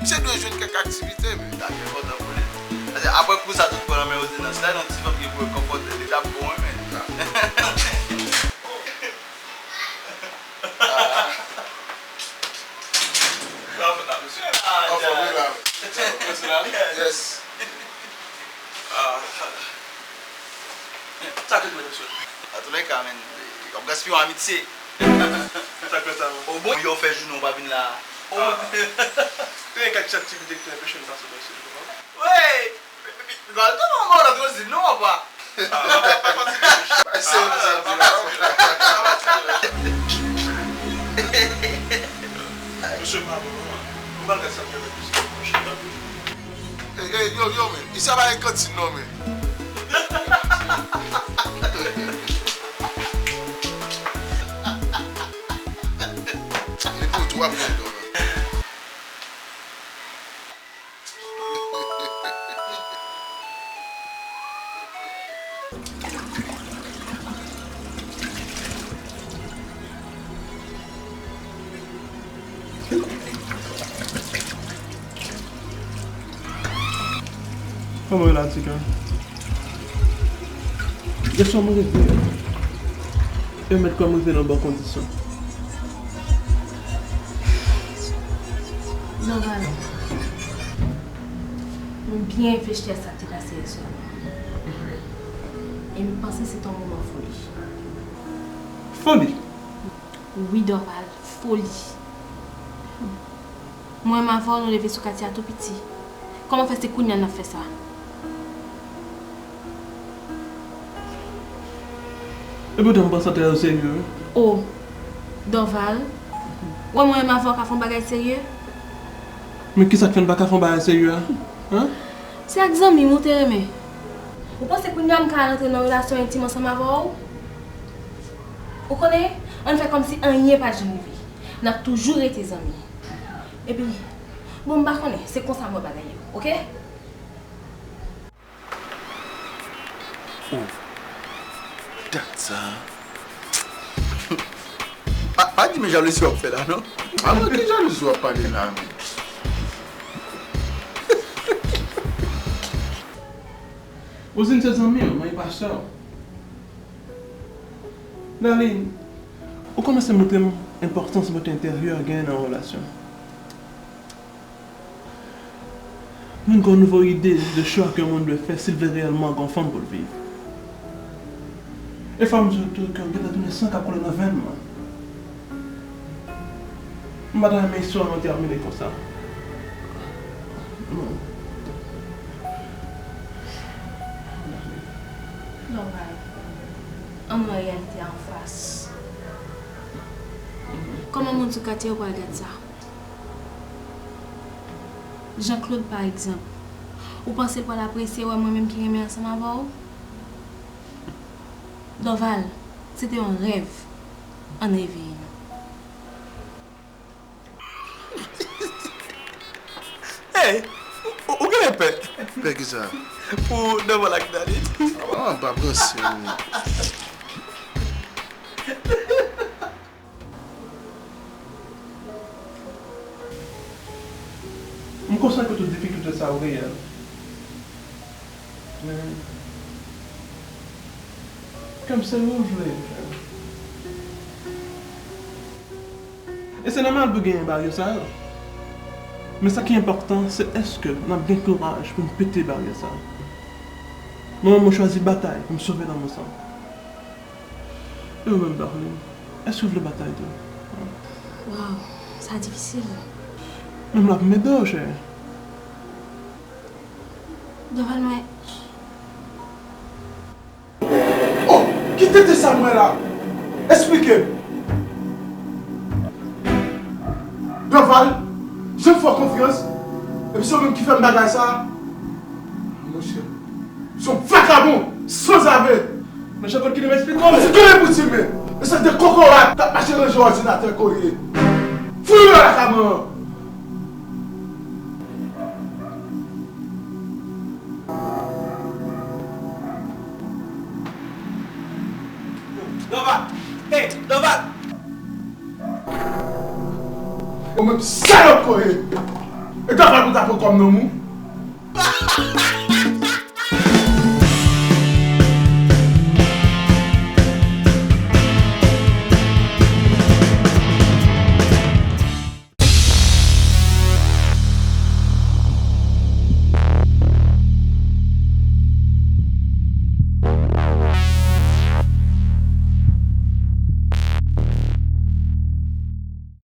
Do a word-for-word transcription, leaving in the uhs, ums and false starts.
Misye dwe jwenn kèk aktivite, men. Sa ki enpòtan pou li. Paske apre kou sa tout pran nan men Rosinans la, yon ti fanm ki pou rekonfòte li, li t ap bon, wi, men. Anfòm, wi, la. Yes. Sa k ret, mesye? Antoulèka, men, w ap gaspiye yon amitye. Sa k fè sa, man? Omwen, yo fè jounen w pa vin la. Omwen. Te gen kèk ti aktivite ki te anpeche m pase bò isit, ou konprann? Wi! Gòl tou, mwen, mwen, lòt yo di non, papa. Bay se yon sa di la. Mesye, pa bon, non, man. Mwen pa gad sa m gen plis, mesye, pa bon. Ey, ey, yo, yo, men. Isi a pa gen kantin, non, men. Li pou tou ap pran don, non. Kòman w ye la, Tika? Yè swa mwen rive. E mèt kò m rive nan bon kondisyon. Dorval, m byen reflechi a sa k te pase yè swa. E m panse se te yon moman foli. Foli? Wi, Dorval, foli. Mwen menm avè w, nou leve sou katye a tou piti. Kòman fè se kounye a n ap fè sa? Epoutan, m pran sa trè oserye, wi. O, Dorval, w wè mwen menm avè w ka fè yon bagay serye? Men kisa k fè n pa ka fè yon bagay serye a? Hen? Se ak zanmi m ou te renmen. Ou panse kounye a m ka al antre nan relasyon entim ansanm avè w? Ou konnen, ann fè kòmsi anyen pa t janm rive. N ap toujou rete zanmi. Epi, bon, m pa konnen, se konsa m wè bagay yo, oke? Oh, dat sa. Pa, pa di men jalouzi w ap fè la, non? Alò, ki jalouzi w ap pale la, men? Rosine se zanmi w, men li pa sè w. Darline, ou kòmanse montre m enpòtans bote enteryè genyen nan yon relasyon. Moun gen yon nouvo ide de chwa ke yon moun dwe fè si l vle reyèlman gen yon fanm pou l viv. E fò m di w tou ke m gentan tounen san k ap koule nan venn mwen. M pa ta renmen istwa nou tèmine konsa. Non. Nòmal. Ann wè reyalite a anfas. Kòman moun sou katye yo pral gad sa? Jean Claude, pa egzanp, ou panse l pral apresye wè mwen menm ki renmen ansanm avè w? Dorval, se te yon rèv. Ann reveye nou. Hey, ou, ou, ou genlè pè? Pè kisa? Pou Dorval ak Darline. Ah, pa pran seri. M konsyan ke tout difikilte sa yo reyèl. Men, kòm se ou vle, frè. E se nòmal pou genyen baryè sa yo. Men sa ki enpòtan, se èske n ap gen kouraj pou n pete baryè sa yo. Mwen menm, mwen chwazi batay pou m sove lanmou sa. E ou menm, Darline, èske w vle batay tou? Waw, sa difisil. Men m la pou m ede w, cheri. Dorval, mwen. Oh, ki tete sa m wè la? Esplike m. Dorval, jan m fè w konfyans, epi se ou menm ki fè m bagay sa? Monchè, se yon vakabon, sanzave. Men Jean Claude kite m esplike w, men. Ou konnen pou di men, espès de kokorat k ap mache ranje òdinatè ke w ye. Fouye yo lakaman an. Dorval! Hey, Dorval! Ou menm salòp ke w ye! E ta fè pou ta pran kòb nan men w.